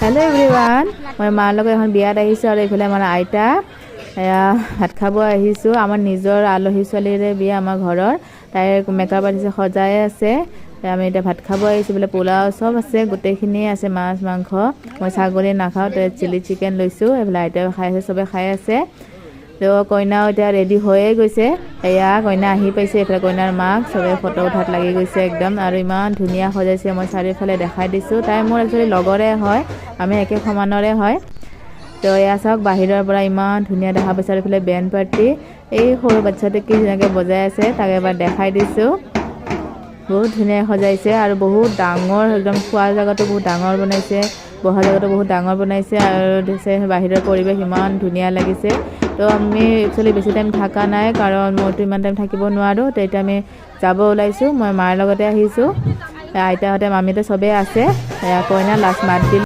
Hello' everyone, মই মাৰ লগত এখন বিয়াত আহিছোঁ আৰু এইফালে আমাৰ আইতা। এয়া ভাত খাব আহিছোঁ। আমাৰ নিজৰ আলহী ছোৱালীৰে বিয়া, আমাৰ ঘৰৰ। তাইৰ মেকআপ আৰ্টিষ্ট সজাই আছে। আমি এতিয়া ভাত খাব আহিছোঁ। বোলে পোলাও চব আছে, গোটেইখিনিয়ে আছে, মাছ মাংস। মই ছাগলী নাখাওঁ, তো চিলি চিকেন লৈছোঁ। এইফালে আইতাও খাই আছে, চবে খাই আছে। তো কইনাও এতিয়া ৰেডি হৈয়ে গৈছে। এয়া কইনা আহি পাইছে। এইফালে কইনাৰ মাক, চবে ফটো উঠাত লাগি গৈছে একদম। আৰু ইমান ধুনীয়া সজাইছে, মই চাৰিওফালে দেখাই দিছোঁ। তাই মোৰ একচুৱেলি লগৰে হয়, আমি একে সমানৰে হয়। তো এয়া চাওক, বাহিৰৰ পৰা ইমান ধুনীয়া দেখা পাইছে। আৰু এইফালে বেণ্ড পাৰ্টি, এই সৰু বাচ্ছাটোক কি ধুনীয়াকৈ বজাই আছে, তাক এবাৰ দেখাই দিছোঁ। বহুত ধুনীয়া সজাইছে আৰু বহুত ডাঙৰ একদম। খোৱা জেগাটো বহুত ডাঙৰ বনাইছে, বহা জেগাটো বহুত ডাঙৰ বনাইছে আৰু দিছে। বাহিৰৰ পৰিৱেশ ইমান ধুনীয়া লাগিছে। তো আমি একচুৱেলি বেছি টাইম থকা নাই, কাৰণ মইতো ইমান টাইম থাকিব নোৱাৰোঁ। তো এতিয়া আমি যাব ওলাইছোঁ। মই মাৰ লগতে আহিছোঁ, আইতাহঁতে, মামীহঁতে চবেই আছে। এয়া কইনা লাষ্ট মাত দিল।